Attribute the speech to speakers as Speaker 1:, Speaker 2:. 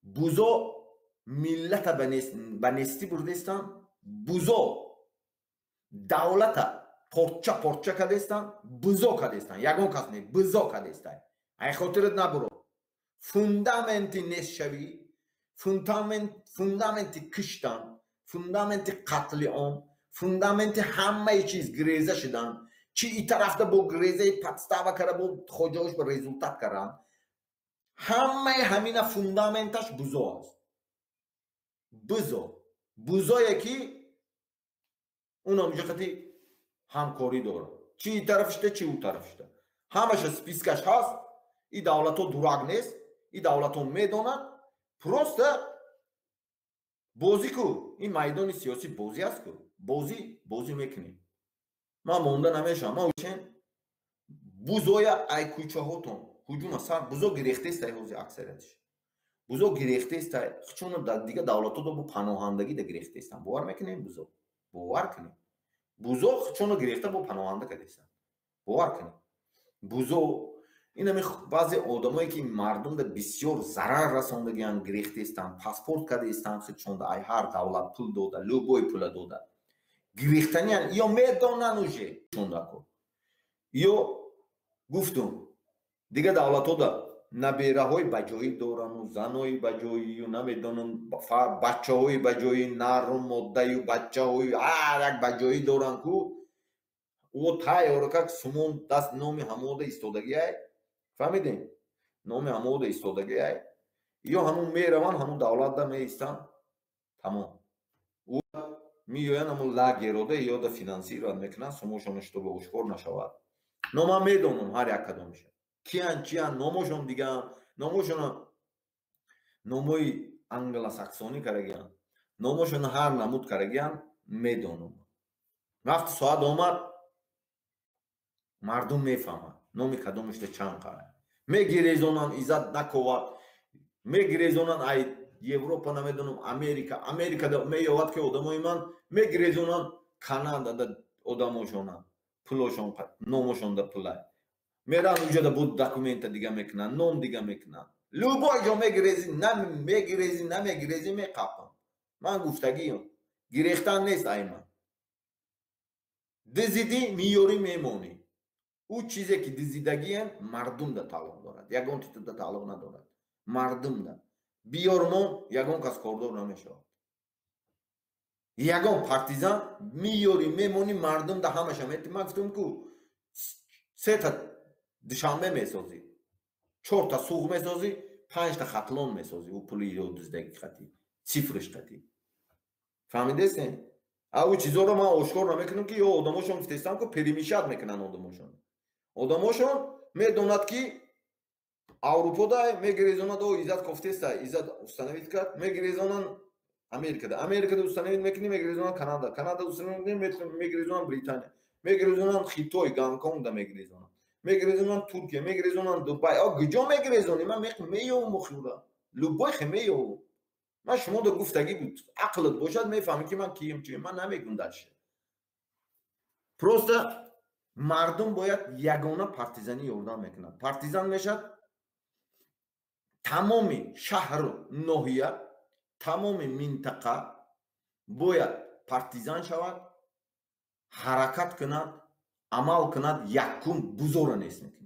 Speaker 1: Бузо миллата ба нестӣ бурдестанд, бузо давлата порча порча кардестанд, бузо кардестанд, ягон кас не, бузо кардестай. Ай хотират набуро. Фундаменти нестшавӣ, фундаменти киштан, фундаменти қатли ом, фундаменти ҳамаи чиз гиреза шудан, чи и тарафта бо гирезаи подстава кара, бо хоҷаош ба результат кардан, ҳамаи ҳамина фундаменташ бузо аст. Бузо, бузое ки унам ҷиҳати ҳамкорӣ дорад, чи и тарафишта, чи ӯ тарафишта, ҳамаша спискаш ҳаст. И давлатҳо дурак нест, и давлатҳо медонад. Просто бозӣ ку, ин майдони сиёсӣ бозӣ аст ку, бозӣ бозӣ мекунем. Ман монда намешавам. Ман чен бузоя ай кӯчаҳотон ҳуҷума сар. Бузо гирехтестай, ҳози аксариятиш бузо гирехтестай, чун дар дигар давлатҳо бо паноҳандагӣ да гирехтестан. Бовар мекунем, бузо, бовар кунем, бузо чуно гирехта бо паноҳанда кардестан. Бовар кунем, бузо инами баъзе одамое ки мардумда бисёр зарар расондагиан, гирехтестан, паспорт кардестан, худшонда ай ҳар давлат пул дода, любой пула дода гирехтаниян. Ё медонан уже шондако, ё гуфтум, дигар давлатҳода набераҳои баҷоӣ дорану занои баҷоию, намедонам, бачаҳои баҷоӣ, нару моддаю бачаҳою ҳар як баҷоӣ доранд ку. Ӯ тайёра как сумон даст номи ҳамода истодагиай, фаҳмидем, номи ҳамода истодагиай. Ё ҳамун мераванд, ҳамун давлатда меистанд, тамом. Ӯ меоянд, ҳамун лагерода ёда финансировать мекунанд сумошона, чтобы ошкор нашавад. Но ман медонам ҳар як кадомиша киян, чиян, номошон дигаан, номошона номои англосаксонӣ карагиян, номошона ҳар намуд карагиян, медонам. Вақти соат омад, мардум мефаҳмад номи кадомишда чанд қара мегирезонанд. Иззат наковад, мегирезонанд ай Европа, намедонам, Америка, Америкада меёвад ки одамои ман мегирезонанд, Канадада одамошона пулошон, номошонда пулай меран, уҷада буд, документа дига мекунанд, ном дига мекунанд. Любой ҷо мегирези, мегирези, намегирези, меқапам. Ман гуфтагиам, гирехтан нест ай ман. Дизидӣ, меёрӣ, мемонӣ. Ӯ чизе ки дизидагиам мардумда тааллуқ дорад, ягон титуда тааллуқ надорад. Мардумда биёрмон, ягон кас кордор намешавад, ягон партизан. Меёрӣ, мемонӣ, мардумда ҳамаша мети. Ман гуфтам ку, сета Душанбе месозӣ, чорта Суғ месозӣ, панҷта Хатлон месозӣ, ӯ пули ё дуздагӣ қатӣ, цифриш қатӣ. Фаҳмидесен? А ӯ чизоро ман ошкор намекунам, ки ё одамошон гуфтестам ку, перемешать мекунанд одамошон. Одамошон медонад, ки Аврупода мегирезонад, о Иззат кофтеста, Иззат установить кард, мегирезонанд Америкада, Америкада установить мекунӣ, мегирезонанд Канада, Канада установить мегирезонанд Британия, мегирезонанд Хитой, Гонконгда мегирезонанд, мегирезонанд Туркия, мегирезонанд Дубай. О гуҷо мегирезонӣ? Ман меёвум охира, любой хе меёвум. Ман шумо да гуфтагӣ буд, ақлат бошад, мефаҳмӣ, ки ман кием, чием. Ман намегум дальше. Просто мардум бояд ягона партизанӣ ёрдам мекунад. Партизан мешавад тамоми шаҳру ноҳия, тамоми минтақа бояд партизан шавад, ҳаракат кунад, амал кунад. Якум бузора нест мекунем.